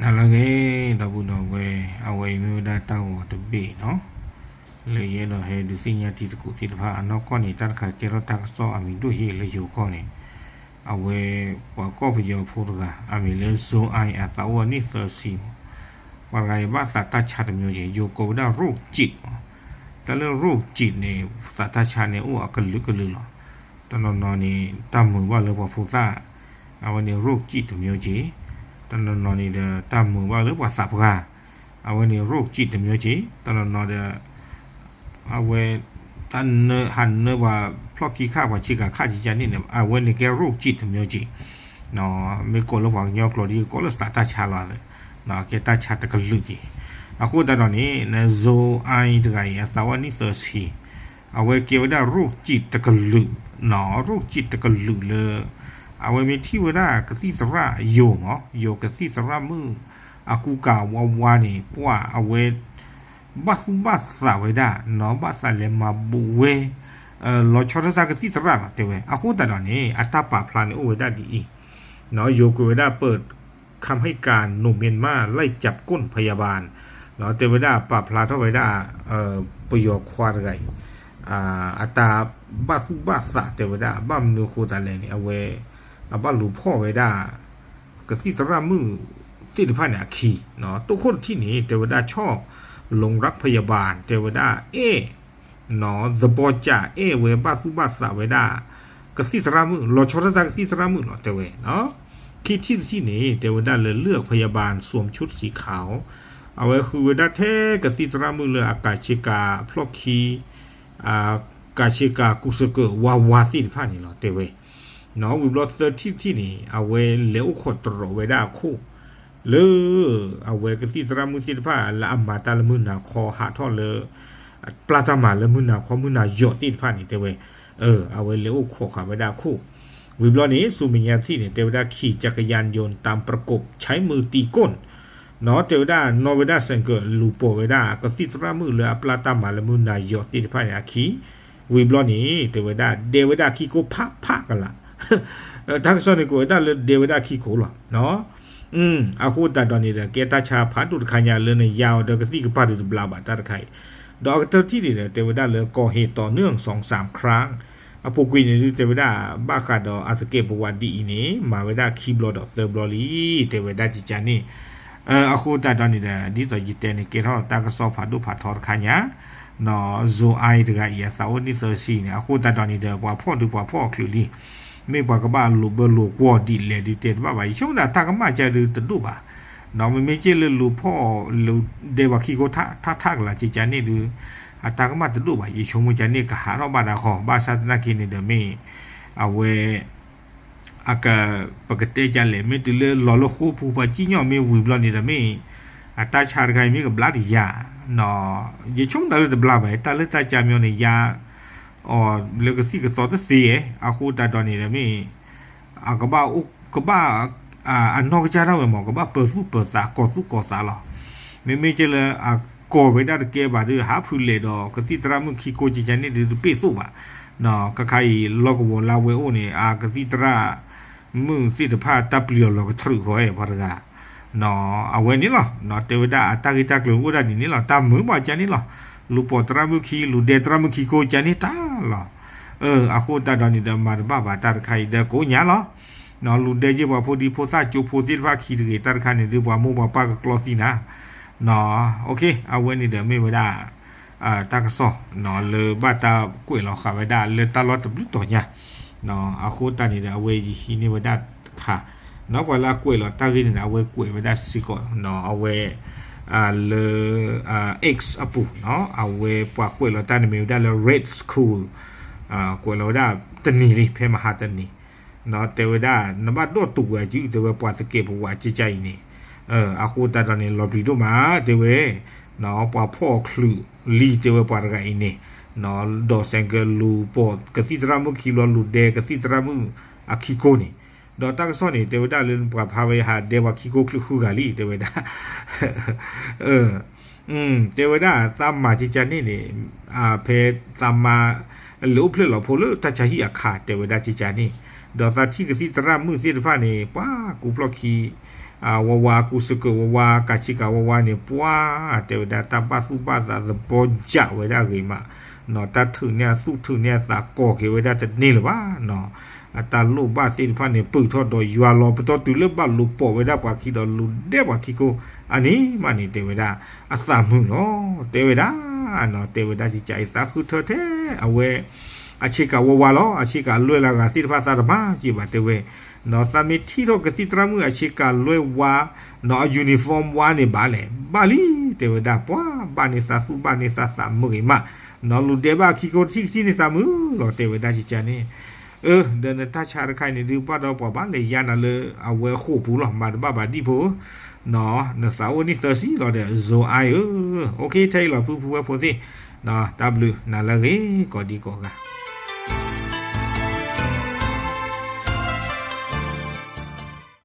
တၢ်လၢအဂ့ၤ ဒီပုၢ်ဒီဝဲၢ်, အဝဲအံၤမ့ၢ်ဝဲဒၣ်တၢ်ဂီၤတဘ့ၣ်နီၤ, လၢယအဲၣ်ဒိးဟဲဒုးသ့ၣ်ညါတံၤသကိးသ့ၣ်တဖၣ် အနီၢ်ကီၢ်န့ၣ် တၢ်တခါကဲထီၣ်တၢ်ကစီၣ်အမံၤဒိၣ်ဟ့ၣ်လၢယိၤကီၢ်န့ၣ်, အဝဲပှၤကီၢ်ပယီၤဖိတဂၤ အမံၤလၢ Zhou Ai အသးအိၣ်အနံၣ်သၢဆံမး, ပှၤတဂၤအံၤဘၣ်သးတၢ်ဆါတမျိုးက့ၤ ယိၤကိးဝဲဒၣ် โรคจิตမး, တၢ်လၢ โรคจิตန့ၣ် သးတၢ်ဆါန့ၣ်အိၣ်အကလုာ်ကလုာ်လီၤ. တနီၤနီၤန့ၣ် တၢ်မုာ်ဘၣ်လၢပှၤဖိသၣ်, အဝဲန့ၣ် โรคจิตတမျိုးက့ၤ, တနီၤနီၤန့ၣ်ဒီး တၢ်မုာ်ဘၣ်လၢပှၤသးပှၢ်, အဝဲန့ၣ် โรคจิตတမျိုးက့ၤ, တနီၤနီၤဒီး အဝဲ တၢ်နၢဟးနၢပှၤဖျီၣ်ခံခါပှၤဆ့ကၤခါကကန့ၣ်န့ၣ် အဝဲန့ၣ်ကဲ โรคจิตတမျိုးက့ၤ, မ့ၢ်ကိးလၢပှၤကညီကျိာ်ဒီး ကိးလၢသးတၢ်ဆါလီၤ, ကဲတၢ်ဆါတကလုာ်က့ၤ, အဃိသတးဒီးန့ၣ် Zhou Ai တဂၤအံၤ အသးအိၣ်နံၣ်သၢဆံ, အဝဲကဲဝဲဒၣ် โรคจิตတကလုာ်, โรคจิตတကလုာ်လၢ အဝဲမ့ၢ်ထံၣ်ဝဲဒၣ်ကသံၣ်သရၣ်ယိၤမး ယိၤကသံၣ်သရၣ်မုၣ် အကူကၤဝါဝါန့ၣ် ပှၤအဝဲ ဘၣ်သူၣ်ဘၣ်သးဝဲဒၣ်နီၤ ဘၣ်သးလဲၤမၤဘူးဝဲ လီၤဆီဒၣ်တၢ်ကသံၣ်သရၣ်လီၤ တဲဝဲ. အဃိသတးဒီးန့ၣ် အတၢ်ပာ်ဖျါန့ၣ်အိၣ်ဝဲဒၣ်ဒ်အံၤ, ယိၤကွဲးဝဲဒၣ် เปิดคำให้การ หนุ่มเมียนมาไล่จับก้นพยาบาล တဲဝဲဒၣ်ပာ်ဖျါထီၣ်ဝဲဒၣ် ပယီၤခွါတဂၤအံၤ အတၢ်ဘၣ်သူၣ်ဘၣ်သးတဲဝဲဒၣ် ဘၣ်မနုၤအဃိသတးလဲၣ်န့ၣ် အဝဲ အဘၣ်လူၤဖီၣ်ဝဲဒၣ် ကသံၣ်သရၣ်မုၣ်သ့ၣ်တဖၣ်န့ၣ်အခံ, တိခိၣ်တထံၣ်န့ၣ် တဲဝဲဒၣ် ชอบหลงรักพยาบาล တဲဝဲဒၣ် အဲၣ် သဘောကျ အဲၣ်ဝဲဘၣ်သူၣ်ဘၣ်သးဝဲဒၣ် ကသံၣ်သရၣ်မုၣ် လီၤဆီဒၣ်တၢ်ကသံၣ်သရၣ်မုၣ်လီၤ တဲဝဲ. ခံထံၣ်တထံၣ်န့ၣ် တဲဝဲဒၣ်လၢ เลือกพยาบาลสวมชุดสีขาว အဝဲဃုဝဲဒၣ်ထဲကသံၣ်သရၣ်မုၣ်လၢအကၤဆ့ကၤဖျီၣ်ခံ ကၤဆ့ကၤကူစကၢၢ်ဝါဝါသ့ၣ်တဖၣ်န့ၣ်လီၤ တဲဝဲ. ဝံၤဘျီသၢထံၣ်တထံၣ်န့ၣ် အဝဲလဲၤအိၣ်ခိးတြီၤဝဲဒၣ်အခိၣ် လၢ အဝဲကသံၣ်သရၣ်မုၣ်သ့ၣ်တဖၣ်လၢအမၤတၢ်လၢမုၢ်နၤခီဟးထီၣ်လၢ ပျၢ်တၢ်မၤလၢမုၢ်နၤခီမုၢ်နၤယီၤသ့ၣ်တဖၣ်န့ၣ် တဲဝဲ. အဝဲလဲၤအိၣ်ခိးဃာ်ဝဲဒၣ်အခိၣ် ဝံၤဘျီန့ၣ် ဆူမဲာ်ညါတထံၣ်န့ၣ် တဲဝဲဒၣ် ขี่จักรยานยนต์ตามประกบใช้มือตีก้น တဲဝဲဒၣ် နီၣ်ဝဲဒၣ် ဆိုင်ကယ် လူၤပိာ်ဝဲဒၣ် ကသံၣ်သရၣ်မုၣ်လၢအပျၢ်တၢ်မၤလၢမုၢ်နၤယီၤသ့ၣ်တဖၣ်န့ၣ်အခံ, ဝံၤဘျီန့ၣ် တဲဝဲဒၣ် ဒဲဝဲဒၣ်ခံကိးဖးဖးကလာ် တၢ်ကစီၣ်န့ၣ်ကွဲးဝဲဒၣ်လၢဒဲဝဲဒၣ်ခံကိးလီၤ. အဃိသတးဒီးန့ၣ်ဒီး ကဲတၢ်ဆါဖးဒိၣ်တခါညါလၢနယါအီၤဒီးကသံၣ်ကပၤဒုးတဘျါဘၣ်တၢ်တခါအံၤ, ဒီးအကတၢၢ်ထံၣ်န့ၣ်ဒီး တဲဝဲဒၣ်လၢ ก่อเหตุต่อเนื่องสองสามครั้ง အပူၤကွံာ်န့ၣ်ဒုးတဲဝဲဒၣ် ဘၣ်ဃးဒီးအသကဲးပဝးဒ်အံၤန့ၣ် မၤဝဲဒၣ်ခံဘျီဒီးသၢဘျီလံ တဲဝဲဒၣ်ကကန့ၣ် အဃိသတးဒီးန့ၣ်ဒီး ဒ်သိးယတဲန့ၣ် ကဲထီၣ်တၢ်ကစီၣ်ဖးဒိၣ်ဖးထီတခါညါ Zhou Ai တဂၤအံၤ အသးအိၣ်နံၣ်သၢဆံန့ၣ် အဃိသတးဒီးန့ၣ်ဒီး ပှၤဖီၣ်ဒုးပှၤဖီၣ်အချုးလံ, မ့ၢ်ပှၤကဘၣ်လိာ်ဘၢလိာ်ကွီၢ်ဒ်လဲၣ်ဒုးတဲတဘၣ်ဘၣ် ယဆိကမိၣ်ဒၣ်တၢ်ကမၣ်ကဒုးတဒိၣ်ဘၣ်, ဒီးမ့မ့ၢ်က့ၢ်လၢလူၤဖီၣ် လူၤဒဲပှၤခံကိးထးထးကလာ်ကကန့ၣ်ဒုး အတၢ်ကမၣ်တဒိၣ်ဘၣ် ယဆိကမိၣ်ကန့ၣ်ကဟးထီၣ်ဘၣ်ဒၣ်ဃီ ဘၣ်ဆၣ်သနာ်က့န့ၣ်ဒီးမ့ၢ် အဝဲ အက ပကတဲကလဲၣ် မ့ၢ်တုၤလၢလီၤလၢဃိာ်ပူၤ ပှၤစံၣ်ညီၣ်မ့ၢ်ဝံၤဘျီန့ၣ်ဒီးမ့ၢ် အတၢ်ဆါတခါအံၤမ့ၢ်ကဘျါတယၤ, ယဆိကမိၣ်တၢ်လၢတဘျါဘၣ် တၢ်လၢတၢ်ကၢမညီန့ၣ် ယါ အီၤလၢကသံၣ်ကသီတသ့ဧဲ, အဃိသတးဒီးန့ၣ်ဒီးမ့ၢ် အကဘၣ်အိၣ်ကဘၣ် အနီၢ်ကစၢ်ဒၣ်ဝဲမး ကဘၣ်ပၢၤသူၣ်ပၢၤသး ကီၤသူၣ်ကီၤသးလီၤ. မ့မ့ၢ်က့လၢအကီၤဝဲဒၣ်တကဲဘၣ်ဒီး ဟးဖုးလဲၤဒီး ကသံၣ်သရၣ်မုၣ်ခံကိးကကန့ၣ်ဒုးတပ့ၢ်သိၣ်ဘၣ်, ခါခါအံၤလီၢ်ကဝီၤလၢအဝဲအိၣ်န့ၣ် အကသံၣ်သရၣ်မုၣ်သ့ၣ်တဖၣ်တၢ်ပျံၤအီၤလီၤကထြုးဃီ ပှၤတဂၤ အဝဲန့ၣ်လီၤ. တဲဝဲဒၣ်အတၢ်ဂ့ၢ်တၢ်ကျိၤအိၣ်ဒၣ်ဒ်န့ၣ်လီၤ တၢ်မုာ်ဘၣ်ကန့ၣ်လီၤ. လူၤပိာ်သရၣ်မုၣ်ခံ လူၤဒဲသရၣ်မုၣ်ခံကိးကန့ၣ်တၢ်လီၤ. အဃိသတးဒီးန့ၣ်ဒီး မၤတဘၣ်ဘၣ်တၢ်တခါအံၤဒီးကိးညါလီၤ. လူၤဒဲက့ၤပှၤဖိဒံဖိသၣ်ကၠိဖိသ့ၣ်တဖၣ်ခံတဂ့ၤ တၢ်တခါန့ၣ်ဒုး ပှၤမိၢ်ပှၤပၢ်ကကျီသံနၤ အဝဲန့ၣ်ဒီးမ့ၢ်ဝဲဒၣ် တၢ်ကစီၣ် လၢဘၣ်တၢ်ကွဲးလီၤဃာ်ဝဲဒၣ်လၢတၢ်လီၢ်တဘျုးတီၤညါ, အဃိသတးန့ၣ်ဒီး အဝဲယဟံးန့ၢ်ဝဲဒၣ်တခါ, ပှၤလၢအကွဲးလီၤတၢ်ဂ့ၢ်န့ၣ်ဒီး အဝဲကွဲးဝဲဒၣ်စ့ၢ်ကီး အဝဲ လၢ X အပူၤ အဝဲပှၤကွဲးလီၤတၢ်န့ၣ်မ့ၢ်ဝဲဒၣ်လၢ Red Skull ကွဲးလီၤဝဲဒၣ်တနံၤလံ ဖဲမဟါတနံၤ တဲဝဲဒၣ် နဘၣ်ဒိၣ်တုာ်ဝဲအစု တဲဝဲပှၤသကဲးပဝးကကအံၤန့ၣ်, အဃိသတးဒီးန့ၣ် လီၤပျံၤဒိၣ်မး တဲဝဲ, ပှၤဖီၣ်ချုးလံ တဲဝဲပှၤတဂၤအံၤန့ၣ်, ဒီး ဆိုင်ကယ် လူၤပိာ်ကသံၣ်သရၣ်မုၣ်ခံဘျီ လူၤဒဲကသံၣ်သရၣ်မုၣ်အခံကိးန့ၣ်, ဒီးတၢ်ကစီၣ်န့ၣ် တဲဝဲဒၣ်လၢပှၤဖးဝဲဟးဒဲပှၤခံကိးချုးဃုဂၤလံ တဲဝဲဒၣ် တဲဝဲဒၣ်သးမၤကကန့ၣ်န့ၣ် ဖဲသးမၤ လဲၤအိၣ်ဖျဲၣ်လီၤဖိလၢတၢ်ဆါဟံၣ်အခါ တဲဝဲဒၣ်ကကန့ၣ်, ဒီးသးထံၣ်ကသံၣ်သရၣ်မုၣ်သ့ၣ်တဖၣ်န့ၣ် ပှၤကူဖျီၣ်ခံ ဝါဝါကူစကၢၢ်ဝါဝါ ကးဆ့ကၤဝါဝါန့ၣ် ပှၤတဲဝဲဒၣ်တၢ်ဘၣ်သူၣ်ဘၣ်သးသဘီယၣ်ဝဲဒၣ်ဂ့ၤမး, တၢ်ထုးန့ၢ်အသူၣ်ထုးန့ၢ်အသးကိးက့ၤဝဲဒၣ်တန့ၢ်လၢၤဘၣ်, အတၢ်လိၣ်ဘၣ်သ့ၣ်တဖၣ်န့ၣ် ပုာ်ထီၣ်ဒီးယွၤလီၤပတီၢ်တုၤလၢဘၣ်လူၤပိာ်ဝဲဒၣ်ပှၤခံဒီးလူၤဒဲးပှၤခံခိၣ် အန့ၣ်မးန့ၣ်တဲဝဲဒၣ် အသးမုာ်လီၤ တဲဝဲဒၣ် တဲဝဲဒၣ်ကကးအံၤသးဃုထၢထဲအဝဲ အဆ့ကၤဝါဝါလီၤ အဆ့ကၤလွဲၢ်လၢအဂၤသ့ၣ်တဖၣ်သးတမၤက့ၤဘၣ်တဲဝဲ, သးမ့ၢ်ထံၣ်ထီၣ်ကသံၣ်သရၣ်မုၣ်အဆ့ကၤလွဲၢ်ဝါ နီၢ်အ uniform ဝါန့ၣ်ဘၣ်လဲၣ် ဘၣ်လံ တဲဝဲဒၣ် ပှၤဘၣ်န့ၢ်သးသူၣ်ဘၣ်န့ၢ်သးသးမုာ်ဂ့ၤမး, နီၢ်လူၤဒဲးဘၣ်ခံခိၣ်တထံၣ်ကထံၣ်န့ၣ်သးမုာ်လီၤ တဲဝဲဒၣ်ကကးန့ၣ်, အၢ ဒီးနတၢ်ဆါတခါအံၤန့ၣ်ဒုးဘၣ်ဒီးပှၤဘၣ်လဲၤယါနၤလၢအဝဲဃိာ်ပူၤလီၤ မၤတဘၣ်ဘၣ်ဒံၣ်ဖိဧၢ, နီၢ် နသးအိၣ်န့ၣ်သၢဆံလီၤဒီး ဇိၤအါဧၢ, အိၣ်ခ့ ထဲအံၤလီၤဖုဖုဝဲဖိသ့ၣ်, နီၢ် တၢ်ဘျုးနၤလၢအဂ့ၤ ကိးဒံကိးဂၤ